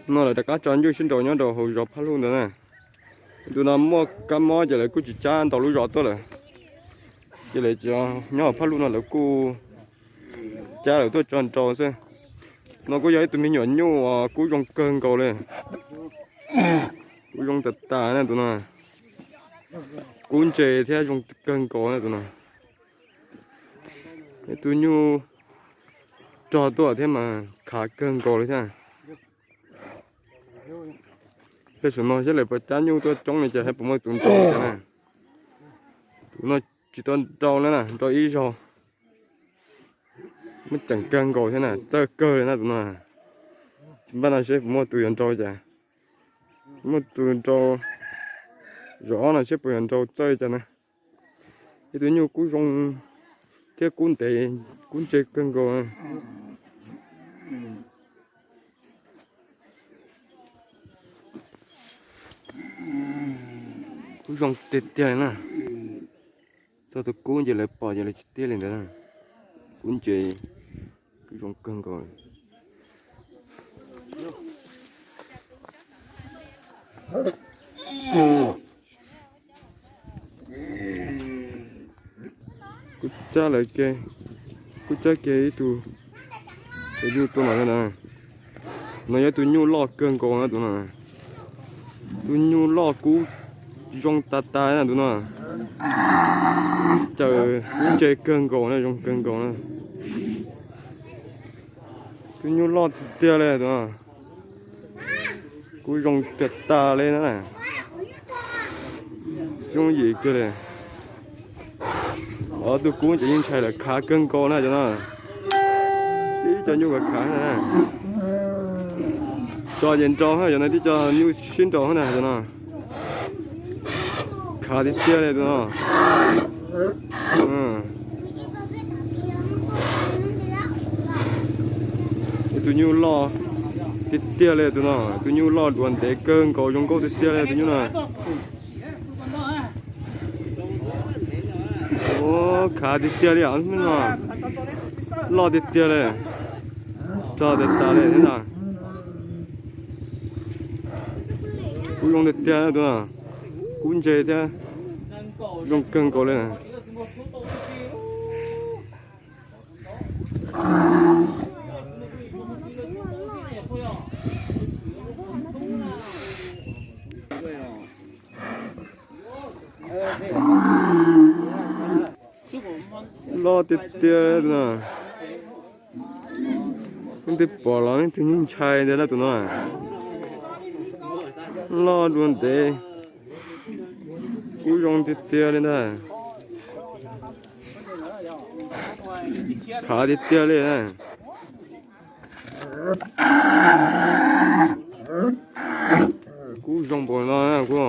No lawv rov qab tso nyuj sib nraus nyob rau hauv zos Phaj Luj ntawd na. Tus no muaj kab mob ces lawv kuj tsis cab ntau lub zos tuaj lawm. Ces lawv nyob hauv Phaj Luj no lawv kuj cab lawv tuaj tso nraus xwb. No kuj yog ib tug me nyuam nyuj uas kub zoo kawg nkaus li. Kub zoo tas tas na tus no. Kub ntse thiab zoo kawg nkaus na tus no. Ib tug nyuj rog tuaj thiab mas khav kawg nkaus li thiab. Tej zaum no saib lawv puas cab nyuj tuaj coob li ces saib puas muaj tus nraus li cas na. Tus no tsis tau nraus na, nraus ib zaug. Muaj ceem kawg nkaus thiab na, txawj kawg li na tus no. Tsis npaj no saib puas muaj tus yuav nraus cas. Muaj tus nraus zaum ob no saib puas yuav nraus txawj cas na. Ib tug nyuj kub zoo thiab kub ntev, kub ntse kawg nkaus. Kub zoo tiag tiag li na. Txog tus kub ces lawv pom ces lawv tsis tiag li ntawd. Kub ntse, kub zoo kawg nkaus. Kuv cab lawv kiag, kuv cab kiag ib tug, tus nyuj tuaj no na. No yog tus nyuj loj kawg nkaus na tus no. Tus nyuj loj kub zoo tas tas na tus no. Caws kub ntse kawg nkaus na, zoo kawg nkaus na. Tus nyuj loj tiag tiag li tus no. Kub zoo tiag tas li na. Zoo yim kiag li. Ob tug kub ces yeej ntshai lawm, khav kawg nkaus na cov no. Tib co nyuj khav khav na. Tso ces nraus na cov no, tib co nyuj sib nraus na cov no. Khav tiag tiag li tus no. Ib tug nyuj loj tiag tiag li tus no, tus nyuj loj duav ntev kawg nkaus zoo nkauj tiag tiag li tus nyuj no. Khav tiag tiag li os, loj tiag tiag li, rog tiag tas li thiab na. Kub zoo tiag tiag tus no, kub ntse thiab zoo kawg nkaus li. Loj tiag tiag na. Leej twg pom los leej twg yeej ntshai ntag na tus no. Loj dua ntev, kub zoo tiag tiag li ntag. Khav tiag tiag li na. Kub zoo npaum no na kuv.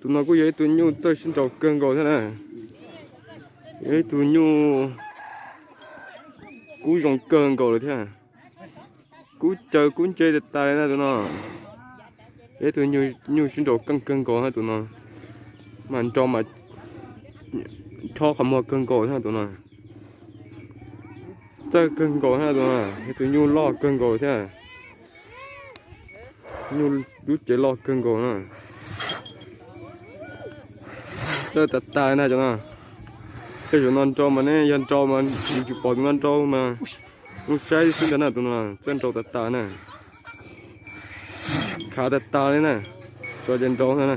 Tus no kuj yog ib tug nyuj txawj sib nraus kawg nkaus thiab na. Yog ib tug nyuj kub zoo kawg nkaus lawm thiab. Kub caws kub ntse tas tas li na tus no. Yog ib tug nyuj sib nraus keej kawg nkaus thiab tus no. Mas nraus mas rho qhov muag kawg nkaus thiab tus no. Txawj kawg nkaus thiab tus no, yog tus nyuj loj kawg nkaus thiab. Nyuj lub cev loj kawg nkaus na. Txawj tas tas na cov no. Tej zaum no nraus mas nej yog nraus mas yus tsis pom tus no nraus mas zoo saib xwb ntag na tus no, txawj nraus tas tas na. Khav tas tas li na, tso ces nraus na.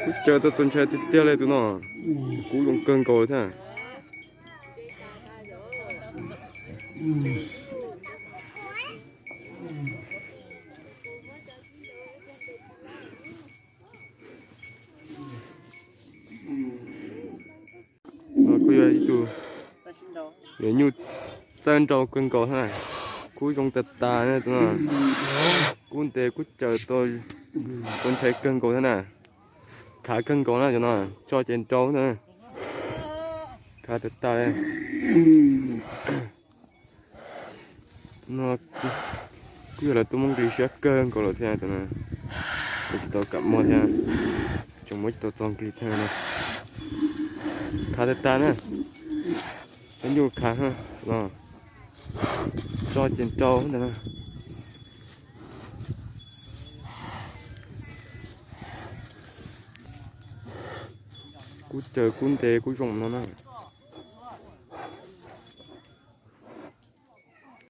Kub caws tau tus ntshai tiag tiag li tus no, kub zoo kawg nkaus thiab. No kuj yog ib tug nyuj txawj nraus kawg nkaus thiab. Kub zoo tas tas na tus no, kub ntev kub caws tau ntshai kawg nkaus thiab na. Khav kawg nkaus na cov no, tso ces nraus na. Khav tas tas li. No kuj yog lawv tuaj muab nqi siab kawg nkaus lawm thiab tus no, tsis tau kam muag thiab. Tseem muab tsis tau txog nqis tag no. Khav tag tag na. Peb nyuj khav los tso ces rau ntawd na. Kub cawv kub ntev kub zoo no na.